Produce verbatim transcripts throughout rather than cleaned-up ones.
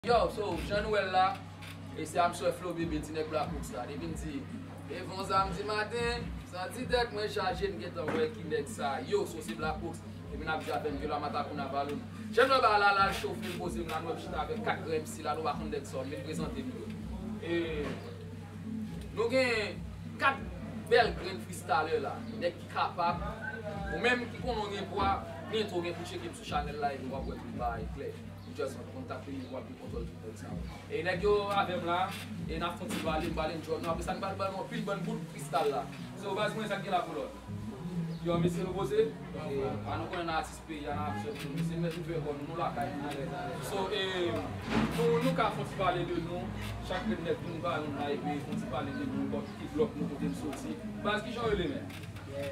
Yo, so, jan nou wè l la, e se a m sè Flo Bebe, ti nèg Black Ops la. Depi m di, e von samdi maten, santi tèt mwen chaje, m gentan wè ki nèg sa yo, so se Black Ops. Epi n ap di avè m ke la Matakouna Valoun. Jan nou wè bagay la, la l cho, fè l poze m la, nou wè m chita avèk kat gran M C la, nou pa konn nèg sa yo, men prezante m yo. E nou gen kat bèl grenn freestyler la, nèg ki kapab, ou menm ki konnen w gen pwa, byen tou w gen pou tcheke m sou chanèl la, epi w ap wè tout bagay klè. Ou just kontakte m, w ap gen kontwòl tout nèg sa yo. E nèg yo avè m la, e n ap fè yon ti pale, m pale n jòb nou, apre sa n pral ban nou anpil bann bout freestyle la. So, baz mwen, sa k gen la pou lòt? Yo, mesye, nou poze? An nou konnen nan atis peyi a, nan atis tout, se mèt ouvè kò nou, nou lakay nou. So, e, nou, nou ka fè yon ti pale de nou, chak nèg vin ba nou la, epi fè yon ti pale de nou, bòt ki blòk nou, kote n soti. Baz, kijan w rele, men? Yeah,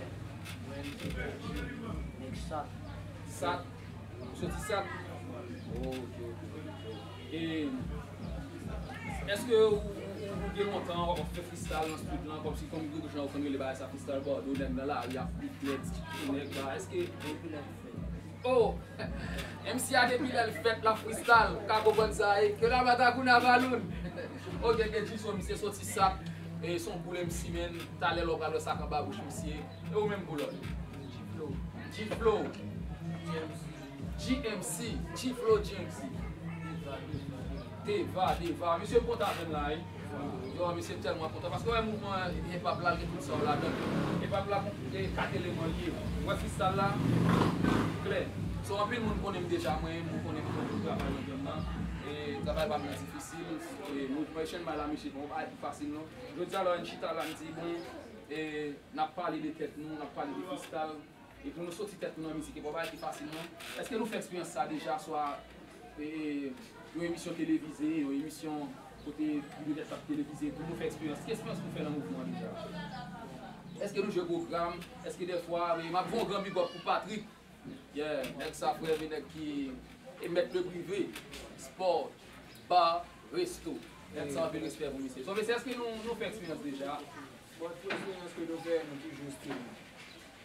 mwen, se Nèg Sat. Sat? Ou soti Sat? Oh, ok, ok, ok. E, èske ou, ou, ou, ou gen lontan w ap fè freestyle nan street lan, kòmsi kòm jan ou konn rele bagay sa freestyle, bòdou, nèg nan lari ap beat nèg, ti nèg la, èske... Depi lè l fèt. Oh! M C a depi lè l fèt l ap freestyle, ou ka konprann sa, e ke la Matakouna Valoun. Ok, gen G-Son, misye soti Sat, e se yon boul M C, men talè lè w pral wè sa k anba bouch misye. E ou menm pou lòt? G-Flow. G-Flow. G M C. G M C, G-Flow, G M C. Deva, Deva, Deva. Deva, Deva. Mesye, m kontan avè n la, wi. Yo, mesye, m tèlman kontan. Paske, wè, mouvman hip hop la, l gen tout sa yo ladan l. Hip hop la, e kat eleman l ye. Ou wè freestyle la? Klè. So, anpil moun konnen m deja, mwen, moun konnen m konn travay nan game nan. E travay pa m nan difisil. E mouvman, chen bay la, mesye, bon, pa pi fasil, non. Jodi a la, n chita la, n di, bon, e, n ap pale de tèt nou, n ap pale de freestyle. E pou nou soti tèt nou nan mizik, e pa bagay ki fasil, non. Èske nou fè eksperyans sa deja, swa, e, yon emisyon televize, yon emisyon kote videyo tèt ap televize, pou nou fè eksperyans? Ki eksperyans nou fè nan mouvman an deja? Èske nou jwe pwogram? Èske dèfwa, e, m ap fè yon gran big up pou Patrick. Yeah, nèg sa frè m, e nèg ki e mèt le prive, sport, bar, resto. Nèg sa anpil respè pou misye. So, mesye, èske nou, nou fè eksperyans deja? Bon, tout eksperyans ke nou fè, nou toujou still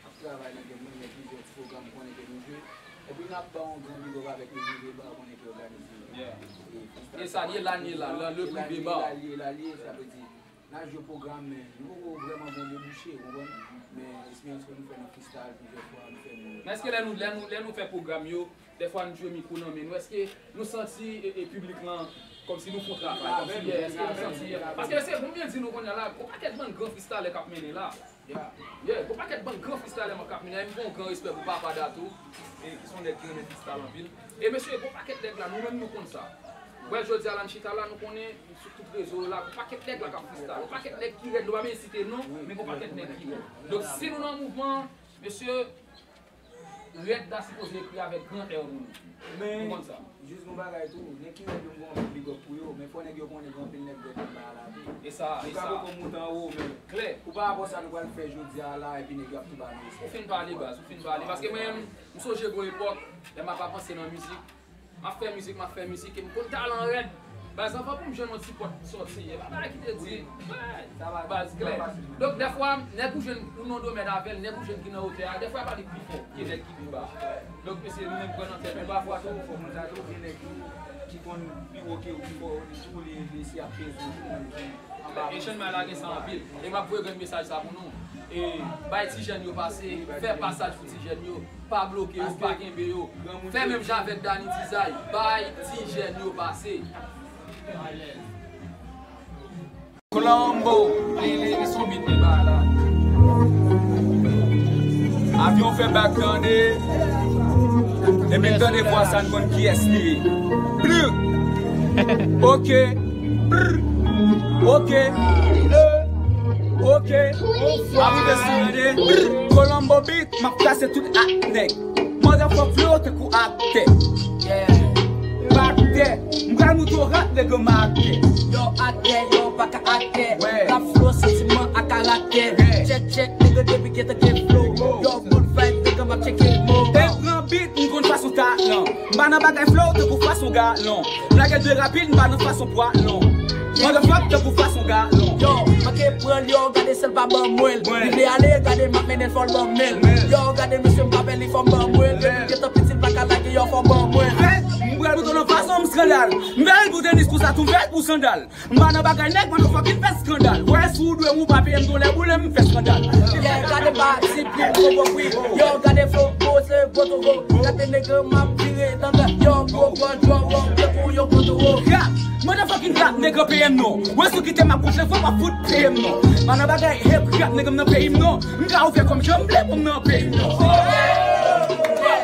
ap travay nan game nan, gen plizyè ti pwogram konnen ke nou jwe. Epi n ap ba yon gran big up avèk Lil Rive Bar konnen ki òganize. Yeah. E freestyle. E sa l ye la, l ye la, nan Le Privé Bar. L ye la, l ye, sa vle di, n a jwe pwogram, men nou poko vrèman bon debouche, ou konprann? Men eksperyans ke nou fè nan freestyle, plizyè fwa, nou fè moun. Men èske lè nou, lè nou, lè nou fè pwogram yo, dèfwa nou jwe mikwo nan men nou, èske nou santi, e, e, piblik lan kòmsi nou fè yon travay, kòmsi, èske nou santi, paske se pou m byen di nou kounye a la, gon pakèt bann gran freestyler k ap mennen la. Yeah, gon pakèt bann gran freestyler k ap mennen la, e m gen yon gran respè pou Papa Dato, e ki se yon nèg ki renmen freestyle anpil. E mesye, gon pakèt nèg la, nou menm nou konn sa. Wè, jodi a la, n chita la, nou konnen sou tout rezo yo la, gon pakèt nèg la k ap freestyle, gon pakèt nèg ki rèd, nou pa bezwen site non, men gon pakèt nèg ki rèd. Donk, si nou nan mouvman, mesye, rèd la sipoze ekri avèk gran R pou nou. Men, nou konn sa. Jis yon bagay tou, nèg ki rèd yo, m gon anpil big up pou yo, men fò nèg yo konnen gen anpil nèg rèd anba a la tou. E sa, e sa. Nou ka poko moute anwo, men klè. Ou pa rapò sa nou pral fè jodi a la, epi nèg yo ap tou ba nou respè. Ou fin pale, baz, ou fin pale. Paske mwen menm, m sonje gon epòk, lè m ap avanse nan mizik, m ap fè mizik, m ap fè mizik, e m konn talan rèd. Baz, anvan pou m jwenn yon ti pòt sòti, e pa bagay ki te di, wè, baz klè. Donk, dèfwa, nèg ou jwenn ou nan domèn avè l, nèg ou jwenn ki nan wotè a, dèfwa e pa li ki pi fò ke nèg ki pi ba. Donk, mesye, nou menm pran nan tèt nou pafwa tou. Fò moun sa tou, gen nèg ki konn pi wo ke ou, pi fò, li tou, li, li si ap peze ou, li menm ki anba. E chanjman la gen sa anpil. E m ap voye grenn mesaj sa pou nou. E bay ti jèn yo pase, fè pasaj pou ti jèn yo. Pa bloke yo, pa kenbe yo. Fè menm jan avèk Dany Dizay. Bay ti jèn yo pase. Colombo, li, li, li sou bit li ba la. Avyon fè bak tande. Depi n tande vwa sa, n konn kiyès li ye. Blur. Ok. Brr. Ok. Ok. Arive sou tande. Brr. Colombo beat, m ap kase tout ak nèg. Motherfuck flow tankou aktè. Yeah. Baktè. M pral moutre w rap nèg yo m aktè. Yo aktè, yo pa ka aktè. Wè. Rap flow, santiman ak karaktè. Yeah. Check, check, nèg yo depi gentan gen flow. Yo, good vibe, nèg yo m ap tcheke mo. E pran beat, m konn fason talan. M pa nan bagay flow, tankou fason galon. M lage de rapid, m pa nan fason pwa non. Motherfuck, tankou fason galon. Yo, manke pran l, yo, gade sèl pa ban mwen l. Li vle ale, gade m ap mennen l, fò l ban mwen l. Yo, gade mesye m pa pè li, fò m ban mwen l. Depi l gentan piti, l pa ka lage, yo, fò ban mwen l. Fèt, m pral Nan fason m skandal. M fè l pou tenis, pou sa tou, m fè l pou sandal. M pa nan bagay nèg, motherfucking fè skandal. Wè, si w dwe m, ou pa peye m, tou lè boule m fè skandal. Yeah, gade pa ti plim, gwo gwo pri. Yo, gade fo, gwo se gwo togo. Gade nèg m ap vire, tande. Yo, gwo gwo djò, gwo gwo pou yo gwo togo. Rap, motherfucking rap, nèg peye m non. Wè, si w kite m ap kouche, fò w pa fout peye m non. Pa nan bagay hip rap, nèg m nan peyi m non. M ka ouvè kòm jan m vle pou m nan peyi m non.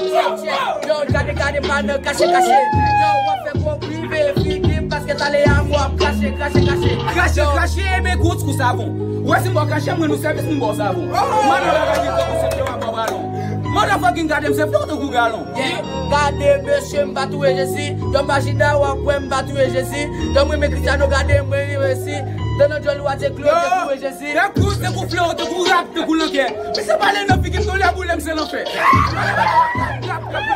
Yo, gade, gade, pa nan kache, kache. Yo, w ap fè gwo prive, figi m, paske talè a m w ap kache, kache, kache. Kache, kache, ebyen kout kou savon. Ou wè si m ba w kache, mwen nou sèvis m ba w savon. Mwen nan bagay ki kòk ou se fè w ap ba w balon. Motherfucking gade m se fè w tankou galon. Yeah. Gade mesye m pa touye Jezi. Yo m pa Jida w ap wè m pa touye Jezi. Yo m renmen Cristiano gade mwen resi. Donald John ou a te klo te touye Jezi. Lè kou se kou flewo, te kou rap, te kou lankè. Misye pale nan figi m, tou lè boule m se lanfè. Rap, rap, rap, rap.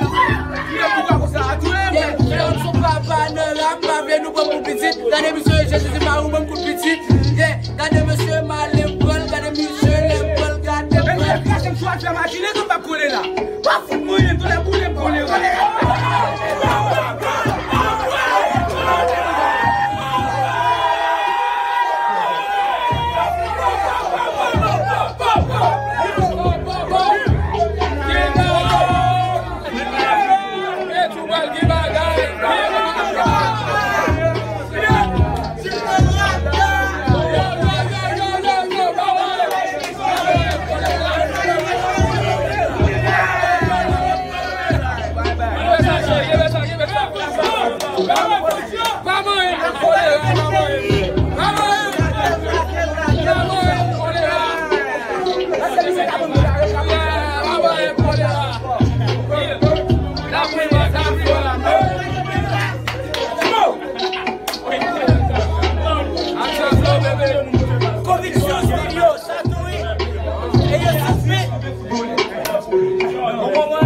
Lè kou pa konsa, a touye m. Yeah, flewo sou papa nan ram, pa vle nou pran pou pitit. Gade misye Jezi di pa ou ban m kout pitit. Yeah, gade mesye m ale pran l, gade misye lè pran l, gade pran l. Mesye krache m sou afè m, imajine ke m p ap kole la. Pa fout mwen, tou lè boule m kole. Konviksyon, stidyo, sa tou wi. E yo soufle. Bon, bon, bon.